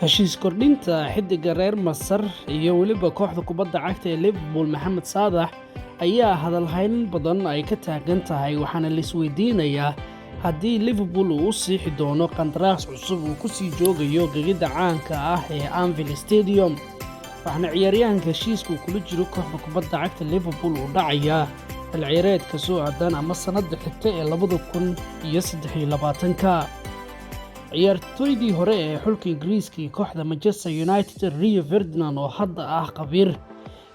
Heshiis kordhinta xiddiga reer Masar iyo weliba kooxda kubadda cagta ee Liverpool Mohamed Salah ayaa hadal hayn badan ay ka taagan tahay, waxaana la isweydiinayaa haddii Liverpool uu u saxiixi doono qandaraas cusub uu ku sii joogayo gegida caanka ah ee Anfield Stadium. Waxaana ciyaaryahanka heshiiska uu kula jiro kooxda kubadda cagta Liverpool uu dhacayaa xil ciyaareedka soo aadan ama sanadda xigta ee 2023-ka. Ciyaartoydii hore ee xulka Ingiriiska iyo kooxda Manchester United Rio Ferdinand, oo hadda ah khabiir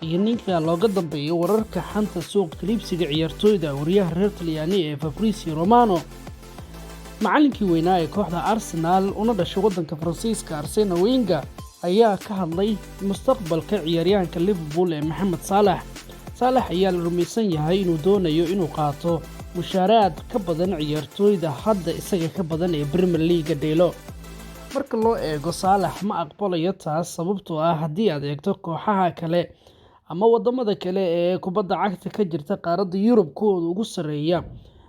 iyo ninka looga dambeeyo wararka xanta suuqa kala iibsiga ciyaartoyda, wariyaha reer Talyaani ee Fabrizio Romano, macallinkii weynaa ee kooxda Arsenal una dhashay waddanka Faransiiska Arsene Wenger, ayaa ka hadlay mustaqbalka ciyaaryahanka Liverpool ee Mohamed Salah. Salah ayaa la rumaysan yahay inuu doonayo inuu qaato mushaaraad ka badan ciyaartoyda hadda isaga ka badan ee Premier League dheelo. Marka loo eego Salah, ma aqbalayo taas, sababtoo ah haddii aad eegto kooxaha kale ama wadamada kale ee kubadda cagta ka jirta qaaradda Yurub kuwooda ugu sarreeya,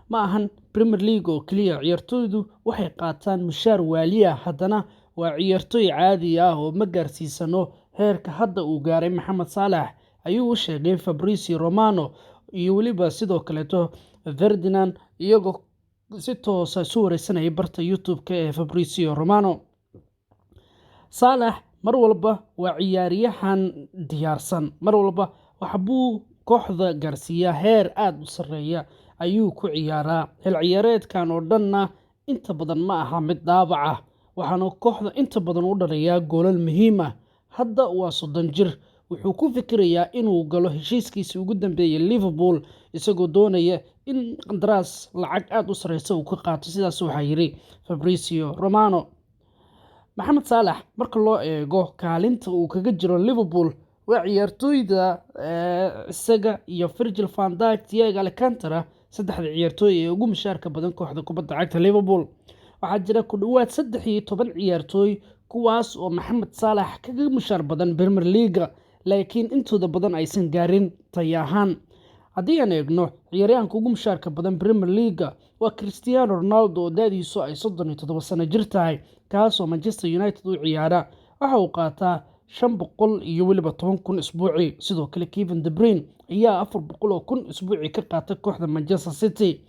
ma ahan Premier League oo keliya, ciyaartoydu waxay qaataan mushaar waali ah. Haddana waa ciyaartoy caadi ah oo ma gaarsiisano heerka hadda uu gaaray Mohamed Salah, ayuu u sheegay Fabrizio Romano iyo weliba sidoo kaleeto Ferdinand, iyagoo si toosa isu wareysanaya barta YouTube-ka ee Fabrizio Romano. Salah mar walba waa ciyaaryahan diyaarsan, mar walba waxbuu kooxda gaarsiiyaa, heer aada u sarreeya ayuu ku ciyaaraa. Xil ciyaareedkan oo dhanna inta badan ma aha mid dhaawac ah, waxaana kooxda inta badan u dhaliyaa goolal muhiim ah. Hadda waa 30 jir, wuxuu ku fikirayaa inuu galo heshiiskiisii ugu dambeeyay Liverpool, isagoo doonaya in qandaraas lacag aada u sareysa uu ka qaato. Sidaas waxaa yiri Fabrizio Romano. Maxamed Saalax, marka loo eego kaalinta uu kaga jiro Liverpool, waa ciyaartooyda isaga iyo Virgil van Dijk, Thiago Alcantara, saddexda ciyaartooy ee ugu mushaarka badan kooxda kubadda cagta Liverpool. Waxaa jira ku dhowaad 13 ciyaartooy kuwaas oo Maxamed Saalax kaga mushaar badan Premier League, laakiin intooda badan aysan gaarin tayo ahaan. Haddii aan eegno ciyaaryahanka ugu mushaarka badan Premier League, waa Cristiano Ronaldo oo da'diisu ay 37 sano jir tahay, kaasoo Manchester United u ciyaara. Waxa uu qaataa 510,000 isbuucii. Sidoo kale Kevin De Bruyne ayaa 400,000 isbuucii ka qaata kooxda Manchester City.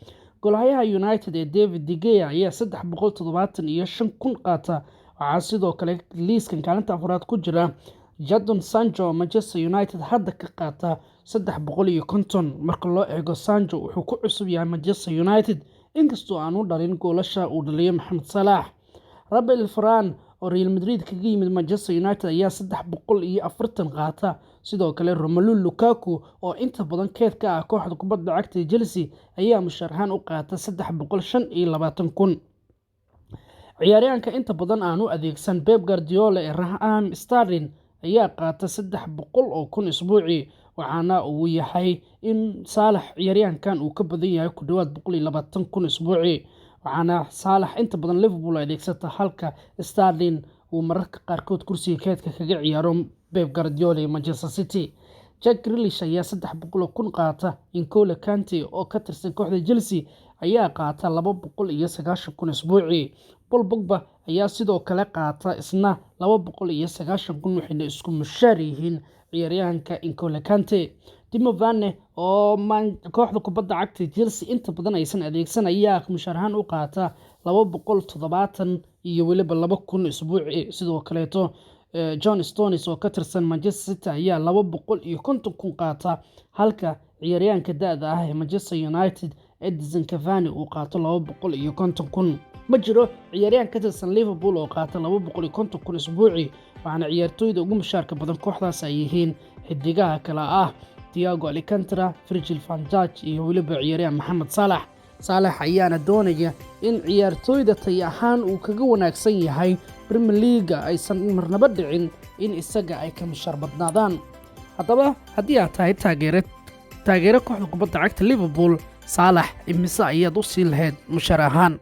Goolhayaha United ee David De Gea ayaa 375,000 qaata. Waxaa sidoo kale liiskan kaalinta afraad ku jira Jadon Sancho, Manchester United hadda ka qaata 350. Marka loo eego Sancho, wuxuu ku cusub yahay Manchester United, inkastoo aan u dhalin goolasha uu dhaliyo Maxamed Salah. Rafael Varane oo Real Madrid kaga yimid Manchester United ayaa 340 qaata. Sidoo kale Romelu Lukaku oo inta badan keed ka ah kooxda kubadda cagta ee Chelsea ayaa mushaar ahaan u qaata 325,000. Ciyaaryahanka inta badan aan u adeegsan Pep Guardiola ee Raheem Sterling ayaa qaata 300,000 isbuucii, waxaana uu yahay in Saalax ciyaaryahankan uu ka badan yahay ku dhowaad 120,000 isbuucii, waxaana Saalax inta badan Liverpool adeegsata, halka Sterling uu mararka qaarkood kursiga keedka kaga ciyaaro Pep Guardiola iyo Manchester City. Jack Grealish ayaa 300,000 qaata. N'Golo Kante oo ka tirsan kooxda Chelsea ayaa qaata 290,000 isbuucii. Paul Pogba ayaa sidoo kale qaata isna 290,000, waxayna isku mushaar yihiin ciyaaryahanka N'Golo Kante. Timo Werner oo kooxda kubadda cagta Chelsea inta badan aysan adeegsan ayaa mushaar ahaan u qaata 272,000 isbuucii. Sidoo kaleeto John Stones oo ka tirsan Manchester City ayaa 250,000 qaata, halka ciyaaryahanka da'da ah ee Manchester United Edinson Cavani uu qaato 250,000. Ma jiro ciyaaryahan ka tirsan Liverpool oo qaata 250,000 isbuucii, waxaana ciyaartooyda ugu mushaarka badan kooxdaas ay yihiin xidigaha kale ah Thiago Alcantara, Virgil van Dijk iyo weliba ciyaaryahan Maxamed Salah. Saalax ayaana doonaya in ciyaartooyda tay ahaan uu kaga wanaagsan yahay Premier League aysan marnaba dhicin in isaga ay ka mushaar badnaadaan. Haddaba haddii aad tahay taageere kooxda kubadda cagta Liverpool, Saalax imise ayaad u siin lahayd mushaar ahaan?